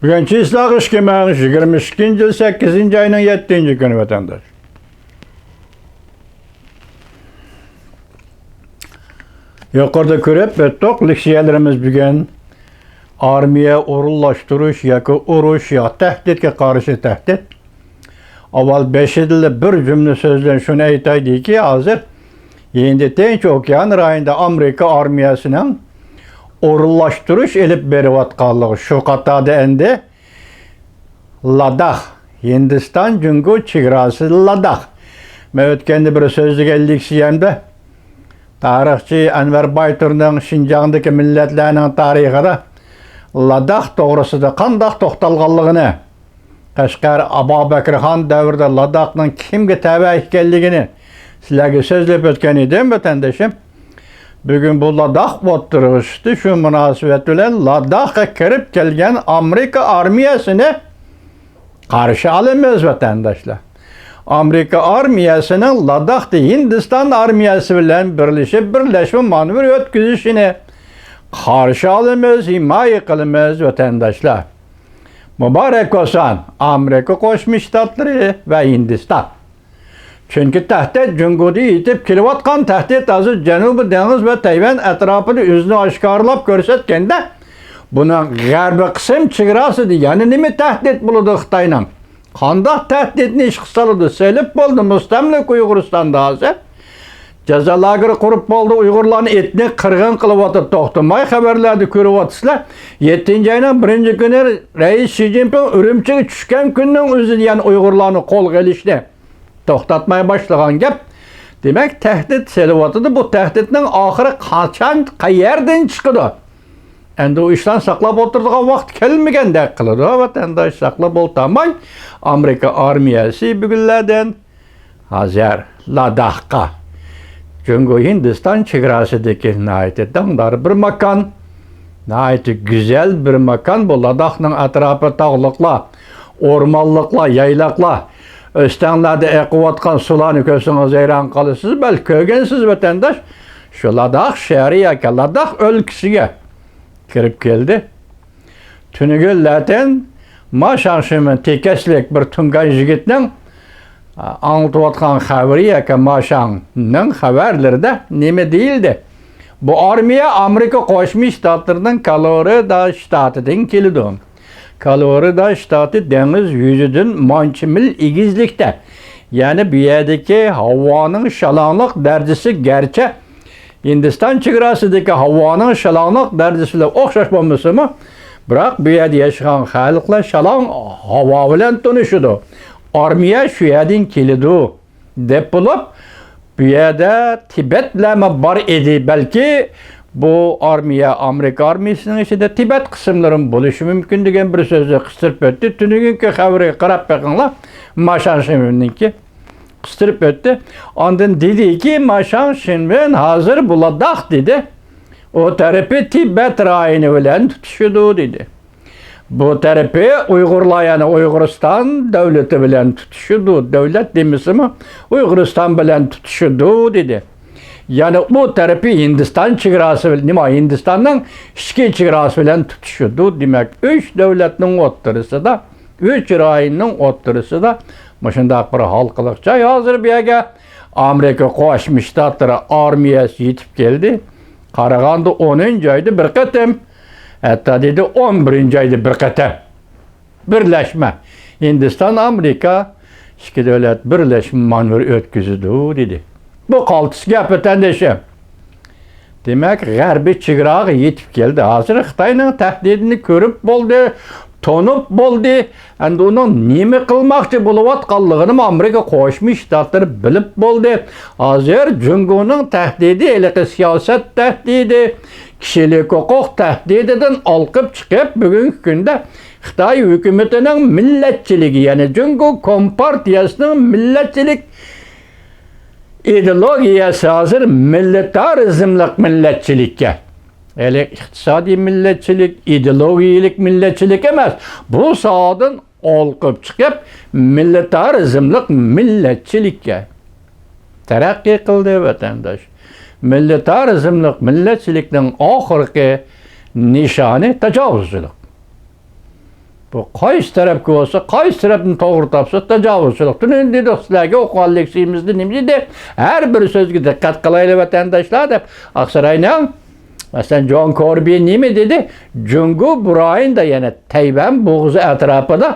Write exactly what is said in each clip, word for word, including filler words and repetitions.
بۈگۈن چىسلاغ ئىككى مىڭ يىگىرمە ئىككىنچى يىل سەككىزىنچى ئاينىڭ يەتتىنچى كۈنى، ۋەتەنداش. يۇقىرىدا كۆرۈپ ئۆتتۇق، لېكسىيەلىرىمىز بۈگۈن ئارمىيە ئورۇنلاشتۇرۇش ياكى ئۇرۇش يا تەھدىتكە قارشى تەھدىت. ئاۋۋال بېشىدىلا بىر جۈملە سۆز بىلەن شۇنى ئېيتايلىكى، ھازىر ھىندى تىنچ ئوكيان رايونىدا ئامېرىكا ئارمىيەسىنىڭ ئورۇنلاشتۇرۇش ئېلىپ بېرىۋاتقانلىقى، شۇ قاتاردا ئەمدى لاداخ، ھىندىستان جۇڭگو چېگراسى لاداخ. مەن ئۆتكەندە بىر سۆزلىگەن لېكسىيەمدە تارىخچى ئەنۋەر بايتۇرنىڭ شىنجاڭدىكى مىللەتلەرنىڭ تارىخىدا لاداخ توغرىسىدا قانداق توختالغانلىقىنى، قەشقەر ئابابەكرىخان دەۋرىدە لاداخنىڭ كىمگە تەۋە ئىكەنلىكىنى سىلەرگە سۆزلەپ ئۆتكەن ئىدىم، ۋەتەندىشىم. بۈگۈن بۇ لاداخ ئوتتۇرىغا چۈشتى. شۇ مۇناسىۋەت بىلەن لاداخقا كىرىپ كەلگەن ئامېرىكا ئارمىيەسىنى قارشى ئالىمىز، ۋەتەنداشلار. ئامېرىكا ئارمىيەسىنىڭ لاداختا ھىندىستان ئارمىيەسى بىلەن بىرلىشىپ بىرلەشمە مانېۋىر ئۆتكۈزۈشىنى قارشى ئالىمىز، ھىمايە قىلىمىز، ۋەتەنداشلار. مۇبارەك بولسۇن ئامېرىكا قوشما شتاتلىرى ۋە ھىندىستان. چۈنكى تەھدىت جۇڭگودا يېتىپ كېلىۋاتقان تەھدىت ھازىر جەنۇبىي دېڭىز ۋە تەيۋەن ئەتراپىدا ئۆزىنى ئاشكارىلاپ كۆرسەتكەندە، بۇنىڭ غەربىي قىسىم چېگراسىدا يەنە نېمە تەھدىت بولىدۇ خىتاينىڭ؟ قانداق تەھدىتنى ئىشقا سالىدۇ؟ سېلىپ بولدى مۇستەملىكە ئۇيغۇرىستاندا ھازىر. جازا لاگېرى قۇرۇپ بولدى، ئۇيغۇرلارنى ئېتنىك قىرغىن قىلىۋاتىدۇ، توختىماي خەۋەرلەردە كۆرۈۋاتىسىلەر. يەتتىنچى ئاينىڭ بىرىنچى كۈنى رەئىس شى جىنپىڭ ئۈرۈمچىگە چۈشكەن كۈننىڭ ئۆزىدە يەنە ئۇيغۇرلارنى قولغا ئېلىشنى توختاتماي باشلىغان گەپ. دېمەك، تەھدىت سېلىۋاتىدۇ. بۇ تەھدىتنىڭ ئاخىرى قاچان، قەيەردىن چىقىدۇ؟ ئەمدى ئۇ ئىشلارنى ساقلاپ ئولتۇرىدىغان ۋاقىت كەلمىگەندەك قىلىدۇ. ۋەتەنداش ساقلاپ ئولتۇرماي، ئامېرىكا ئارمىيەسى بۈگۈنلەردىن ھازىر لاداخقا، جۇڭگو ھىندىستان چېگراسىدىكى ناھايىتى داڭدار بىر ماكان، ناھايىتى گۈزەل بىر ماكان. بۇ لاداخنىڭ ئەتراپى تاغلىقلار، ئورمانلىقلار، يايلاقلار. ئۆستەڭلەردە ئېقىۋاتقان سۇلارنى كۆرسىڭىز ھەيران قالىسىز، بەلكى كۆرگەنسىز، ۋەتەنداش. شۇ لاداخ شەھىرى ياكى لاداخ ئۆلكىسىگە كىرىپ كەلدى. تۈنۈگۈن لەتەن ما شاڭشىمىن تېكەسلىك بىر تۇڭگان يىگىتنىڭ، ئا، ئاڭلىتىۋاتقان خەۋىرى ياكى ما شاڭنىڭ خەۋەرلىرىدە نېمە دېيىلدى؟ بۇ ئارمىيە ئامېرىكا قوشما شتاتلىرىنىڭ كالورىدا شتاتىدىن كېلىدۇ. كالورىدا شتاتى دېڭىز يۈزىدىن مانچە مىل ئېگىزلىكتە. يەنى بۇ يەردىكى ھاۋانىڭ شالاڭلىق دەرىجىسى گەرچە ھىندىستان چېگراسىدىكى ھاۋانىڭ شالاڭلىق دەرىجىسى بىلەن ئوخشاش بولمىسىمۇ، بىراق بۇ يەردە ياشىغان خەلقلەر شالاڭ ھاۋا بىلەن تونۇشىدۇ. ئارمىيە شۇ يەردىن كېلىدۇ، دەپ بولۇپ، بۇ يەردە تىبەتلەرمۇ بار ئىدى. بەلكى بۇ ئارمىيە، ئامېرىكا ئارمىيىسىنىڭ ئىچىدە تىبەت قىسىملىرىمۇ بولۇشى مۇمكىن دېگەن بىر سۆزنى قىستۇرۇپ ئۆتتى. تۈنۈگۈنكى خەۋىرىگە قاراپ بېقىڭلار، ما شاڭشىمىننىڭكى. قىستۇرۇپ ئۆتتى. ئاندىن دېدىكى، ما شاڭشىمىن ھازىر بۇ لاداخ دېدى. ئۇ تەرىپى تىبەت رايونى بىلەن تۇتىشىدۇ دېدى. بۇ تەرىپى ئۇيغۇرلار، يەنى ئۇيغۇرىستان دۆلىتى بىلەن تۇتىشىدۇ. دۆلەت دېمىسىمۇ، ئۇيغۇرىستان بىلەن تۇتىشىدۇ دېدى. يەنى ئۇ تەرىپى ھىندىستان چېگراسى بىلەن، نېمە، ھىندىستاننىڭ ئىچكى چېگراسى بىلەن تۇتىشىدۇ. دېمەك، ئۈچ دۆلەتنىڭ ئوتتۇرىسىدا، ئۈچ رايوننىڭ ئوتتۇرىسىدا مۇشۇنداق بىر ھالقىلىق جاي. ھازىر بۇ يەرگە ئامېرىكا قوشما شتاتلىرى ئارمىيەسى يېتىپ كەلدى. قارىغاندا ئونىنچى ئايدا بىر قېتىم، ھەتتا دېدى ئون بىرىنچى ئايدا بىر قېتىم بىرلەشمە. ھىندىستان، ئامېرىكا ئىككى دۆلەت بىرلەشمە مانېۋىر ئۆتكۈزىدۇ دېدى. بۇ قالتىس گەپ، ۋەتەندىشىم. دېمەك، غەربىي چېگراغا يېتىپ كەلدى. ھازىر خىتاينىڭ تەھدىتىنى كۆرۈپ بولدى، تونۇپ بولدى. ئەمدى ئۇنىڭ نېمە قىلماقچى بولۇۋاتقانلىقىنىمۇ ئامېرىكا قوشما شتاتلىرى بىلىپ بولدى. ھازىر جۇڭگونىڭ تەھدىتى، ھېلىقى سىياسەت تەھدىتى، كىشىلىك ھوقۇق تەھدىتىدىن ئالقىپ چىقىپ، بۈگۈنكى كۈندە خىتاي ھۆكۈمىتىنىڭ مىللەتچىلىكى، يەنى جۇڭگو كومپارتىيەسىنىڭ مىللەتچىلىك ئىدېئولوگىيەسى ھازىر مىلىتارىزملىق مىللەتچىلىككە، ھېلى ئىقتىسادىي مىللەتچىلىك، ئىدېئولوگىيەلىك مىللەتچىلىك ئەمەس، بۇ ساھەدىن ئالقىپ چىقىپ، مىلىتارىزملىق مىللەتچىلىككە تەرەققىي قىلدى، ۋەتەنداش. مىلىتارىزملىق مىللەتچىلىكنىڭ ئاخىرقى نىشانى تاجاۋۇزچىلىق. بۇ قايسى تەرەپكە بولسا، قايسى تەرەپنى توغرا تاپسا، تاجاۋۇزچىلىق. تۈنۈگۈن دېدۇق سىلەرگە، ئوقۇغان لېكسىيىمىزدا نېمە دېدى؟ ھەر بىر سۆزگە دىققەت قىلايلى، ۋەتەنداشلار، دەپ. ئاقساراينىڭ، مەسىلەن، جون كوربى نېمە دېدى؟ جۇڭگو بۇ رايوندا، يەنى تەيۋەن بوغۇزى ئەتراپىدا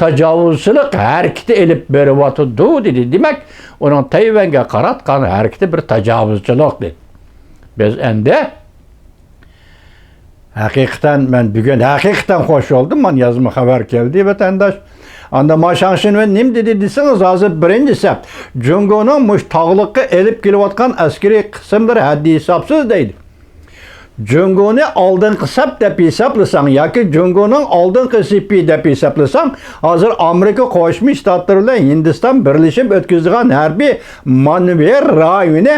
تاجاۋۇزچىلىق ھەرىكىتى ئېلىپ بېرىۋاتىدۇ، دېدى. دېمەك، ئۇنىڭ تەيۋەنگە قاراتقان ھەرىكىتى بىر تاجاۋۇزچىلىق، دېدى. بىز ئەمدى ھەقىقەتەن، مەن بۈگۈن ھەقىقەتەن خوش بولدۇم، مانا يازما خەۋەر كەلدى، ۋەتەنداش. ئاندا ما شاڭشىنۋېن نېمە دېدى دېسىڭىز، ھازىر بىرىنچىسى، جۇڭگونىڭ مۇشۇ تاغلىققا ئېلىپ كېلىۋاتقان ئەسكىرىي قىسىملىرى ھەددى ھېسابسىز دەيدۇ. جۇڭگونى ئالدىنقى سەپ دەپ ھېسابلىساڭ ياكى جۇڭگونىڭ ئالدىنقى سېپى دەپ ھېسابلىساڭ، ھازىر ئامېرىكا قوشما شتاتلىرى بىلەن ھىندىستان بىرلىشىپ ئۆتكۈزىدىغان ھەربىي مانېۋىر رايونى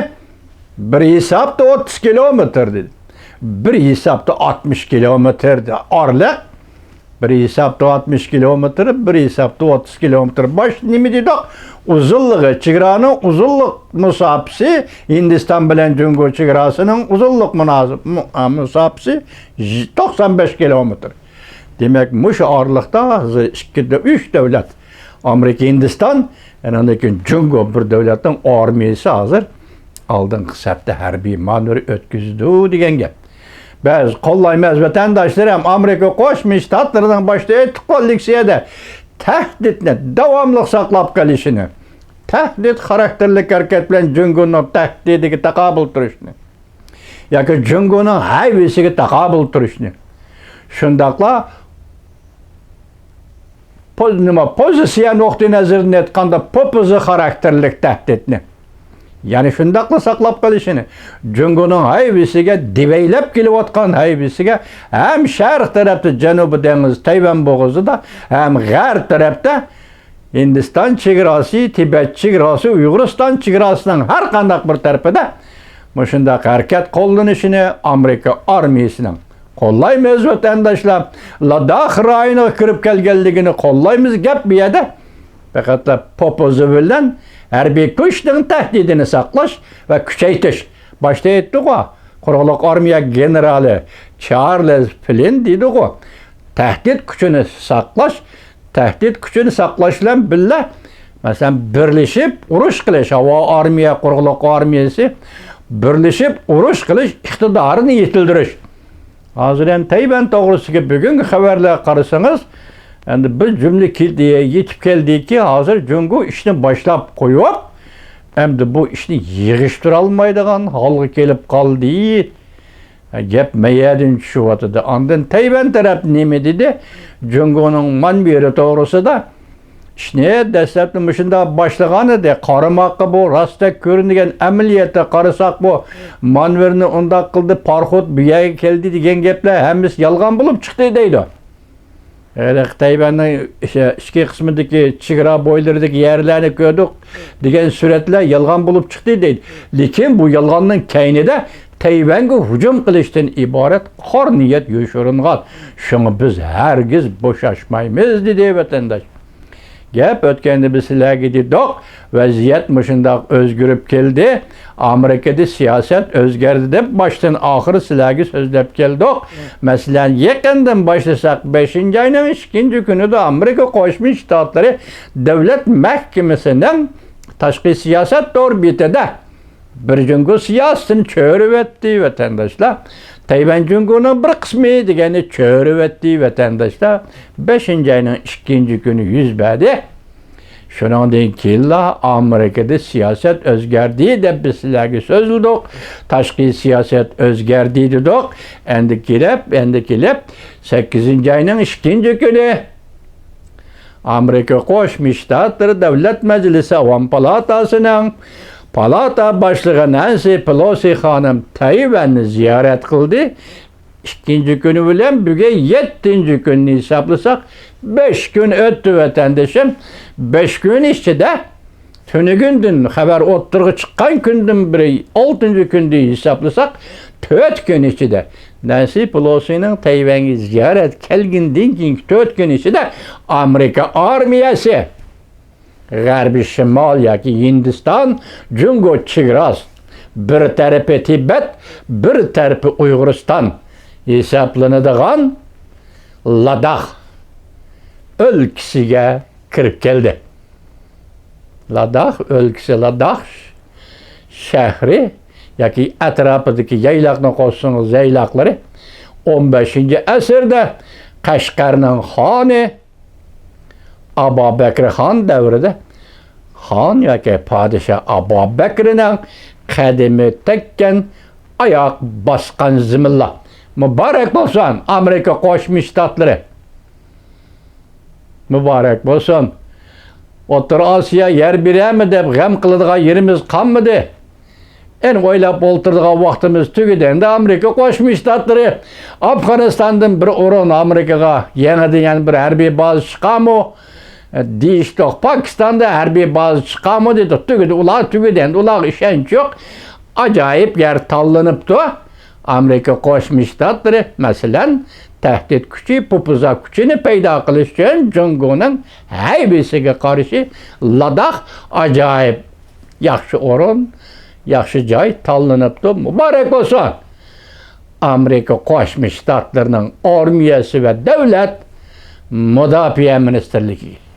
بىر ھېسابتا ئوتتۇز كىلومېتىر دېدى. بىر ھېسابتا ئاتمىش كىلومېتىر ئارىلىق. بىر ھېسابتا ئاتمىش كىلومېتىر، بىر ھېسابتا ئوتتۇز كىلومېتىر. باشتا نېمە دېدۇق؟ ئۇزۇنلۇقى، چېگرانىڭ ئۇزۇنلۇق مۇساپىسى، ھىندىستان بىلەن جۇڭگو چېگراسىنىڭ ئۇزۇنلۇق مۇناسىپ-، مۇ-، مۇساپىسى توقسان بەش كىلومېتىر. دېمەك، مۇشۇ ئارىلىقتا ھازىر ئىككى دۆ-، ئۈچ دۆلەت، ئامېرىكا، ھىندىستان، ئاندىن كېيىن جۇڭگو بىر دۆلەتنىڭ ئارمىيىسى ھازىر ئالدىنقى سەپتە ھەربىي مانېۋىر ئۆتكۈزىدۇ دېگەن گەپ. بىز قوللايمىز، ۋەتەنداشلىرىم، ئامېرىكا قوشما شتاتلىرىنىڭ باشتا ئېيتتۇققۇ لېكسىيەدە، تەھدىتنى داۋاملىق ساقلاپ قېلىشىنى، تەھدىت خاراكتېرلىك ھەرىكەت بىلەن جۇڭگونىڭ تەھدىتىگە تاقابىل تۇرۇشنى ياكى جۇڭگونىڭ ھەيۋىسىگە تاقابىل تۇرۇشنى، شۇنداقلا پوز-، نېمە، پوزىتسىيە نۇقتىئى نەزىرىدىن ئېيتقاندا، پوپۇزا خاراكتېرلىك تەھدىتنى، يەنى شۇنداقلا ساقلاپ قېلىشىنى، جۇڭگونىڭ ھەيۋىسىگە، دېۋەيلەپ كېلىۋاتقان ھەيۋىسىگە ھەم شەرق تەرەپتە جەنۇبىي دېڭىز، تەيۋەن بوغۇزىدا، ھەم غەرب تەرەپتە ھىندىستان چېگراسى، تىبەت چېگراسى، ئۇيغۇرىستان چېگراسىنىڭ ھەر قانداق بىر تەرىپىدە مۇشۇنداق ھەرىكەت قوللىنىشىنى ئامېرىكا ئارمىيىسىنىڭ قوللايمىز، ۋەتەنداشلار. لاداخ رايونىغا كىرىپ كەلگەنلىكىنى قوللايمىز. گەپ بۇ يەردە پەقەتلا پوپۇزا بىلەن ھەربىي كۈچنىڭ تەھدىتىنى ساقلاش ۋە كۈچەيتىش. باشتا ئېيتتىغۇ، قۇرۇقلۇق ئارمىيە گېنېرالى چارلىز فلىن دېدىغۇ، تەھدىت كۈچىنى ساقلاش، تەھدىت كۈچىنى ساقلاش بىلەن بىللە، مەسىلەن، بىرلىشىپ ئۇرۇش قىلىش، ھاۋا ئارمىيە، قۇرۇقلۇق ئارمىيەسى بىرلىشىپ ئۇرۇش قىلىش ئىقتىدارىنى يېتىلدۈرۈش. ھازىر ئەمدى تەيۋەن توغرىسىدىكى بۈگۈنكى خەۋەرلەرگە قارىسىڭىز، ئەمدى بىر جۈملە كېل-، يېتىپ كەلدىكى، ھازىر جۇڭگو ئىشنى باشلاپ قويۇپ، ئەمدى بۇ ئىشنى يىغىشتۇرالمايدىغان ھالغا كېلىپ قالدى. گەپ مەيەدىن چۈشۈۋاتىدۇ. ئاندىن تەيۋەن تەرەپ نېمە دېدى؟ جۇڭگونىڭ مانېۋىرى توغرىسىدا ئىشنى دەسلەپتە مۇشۇنداق باشلىغان ئىدى. قارىماققا بۇ راستەك كۆرۈنگەن، ئەمەلىيەتتە قارىساق بۇ مانېۋىرنى ئۇنداق قىلدى، پاراخوت بۇ يەرگە كەلدى دېگەن گەپلەر ھەممىسى يالغان بولۇپ چىقتى دەيدۇ. ھېلىقى تەيۋەننىڭ ئىچ-، ئىچكى قىسمىدىكى چېگرا بويلىرىدىكى يەرلەرنى كۆردۇق دېگەن سۈرەتلەر يالغان بولۇپ چىقتى دەيدۇ. لېكىن بۇ يالغاننىڭ كەينىدە تەيۋەنگە ھۇجۇم قىلىشتىن ئىبارەت قارا نىيەت يوشۇرۇنغان. شۇڭا بىز ھەرگىز بوشاشمايمىز، دېدى ۋەتەنداش. گەپ ئۆتكەندە بىز سىلەرگە دېدۇق، ۋەزىيەت مۇشۇنداق ئۆزگىرىپ كەلدى. ئامېرىكىدا سىياسەت ئۆزگەردى دەپ باشتىن ئاخىر سىلەرگە سۆزلەپ كەلدۇق. مەسىلەن، يېقىندىن باشلىساق، بەشىنچى ئاينىڭ ئىككىنچى كۈنىدە ئامېرىكا قوشما شتاتلىرى دۆلەت مەھكىمىسىنىڭ تاشقى سىياسەت تور بېتىدە بىر جۇڭگو سىياسىتىنى چۆرۈۋەتتى، ۋەتەنداشلار. تەيۋەن جۇڭگونىڭ بىر قىسمى دېگەننى چۆرۈۋەتتى، ۋەتەنداشلار. بەشىنچى ئاينىڭ ئىككىنچى كۈنى يۈز بەردى. شۇنىڭدىن كېيىنلا ئامېرىكىدا سىياسەت ئۆزگەردى دەپ بىز سىلەرگە سۆزلىدۇق. تاشقى سىياسەت ئۆزگەردى دېدۇق. ئەندى كېلىپ، ئەندى كېلىپ، سەككىزىنچى ئاينىڭ ئىككىنچى كۈنى ئامېرىكا قوشما شتاتلىرى دۆلەت مەجلىسى ئاۋام پالاتاسىنىڭ پالاتا باشلىقى نەنسى پېلوسى خانىم تەيۋەننى زىيارەت قىلدى. ئىككىنچى كۈنى بىلەن بۈگۈن يەتتىنچى كۈننى ھېسابلىساق، بەش كۈن ئۆتتى، ۋەتەندىشىم. بەش كۈن ئىچىدە، تۈنۈگۈندىن خەۋەر ئوتتۇرىغا چىققان كۈندىن بېرى، ئالتىنچى كۈندىن ھېسابلىساق، تۆت كۈن ئىچىدە، نەنسى پېلوسىنىڭ تەيۋەنگە زىيارەت كەلگىنىدىن كېيىنكى تۆت كۈن ئىچىدە ئامېرىكا ئارمىيەسى غەربىي شىمال ياكى ھىندىستان، جۇڭگو چېگراسى، بىر تەرىپى تىبەت، بىر تەرىپى ئۇيغۇرىستان ھېسابلىنىدىغان لاداخ، ئۆلكىسىگە كىرىپ كەلدى. لاداخ ئۆلكىسى، لاداخ شەھىرى ياكى ئەتراپىدىكى يايلاقنى قوشسىڭىز، يايلاقلىرى ئون بەشىنچى ئەسىردە قەشقەرنىڭ خانى ئابابەكرى خان دەۋرىدە خان ياكى پادىشاھ ئابابەكرىنىڭ قەدىمى تەگكەن، ئاياق باسقان زېمىنلار. مۇبارەك بولسۇن، ئامېرىكا قوشما شتاتلىرى! مۇبارەك بولسۇن! ئوتتۇرا ئاسىيا يەر بېرەرمۇ دەپ غەم قىلىدىغان يېرىمىز قالمىدى. ئەنە ئويلاپ ئولتۇرىدىغان ۋاقتىمىز تۈگىدى. ئەمدى ئامېرىكا قوشما شتاتلىرى ئافغانىستاندىن بىر ئورۇن ئامېرىكىغا يېڭىدىن يەنە بىر ھەربىي بازا چىقارمۇ دېيىشتۇق. پاكىستاندا ھەربىي بازا چىقارمۇ دېدۇق. تۈگىدى، ئۇلار تۈگىدى. ئەمدى ئۇلارغا ئىشەنچ يوق. ئاجايىپ يەر تاللىنىپتۇ. ئامېرىكا قوشما شتاتلىرى، مەسىلەن، تەھدىت كۈچى، پوپۇزا كۈچىنى پەيدا قىلىش ئۈچۈن جۇڭگونىڭ ھەيۋىسىگە قارشى لاداخ ئاجايىپ ياخشى ئورۇن، ياخشى جاي تاللىنىپتۇ. مۇبارەك بولسۇن! ئامېرىكا قوشما شتاتلىرىنىڭ ئارمىيەسى ۋە دۆلەت مۇداپىئە مىنىستىرلىكىگە.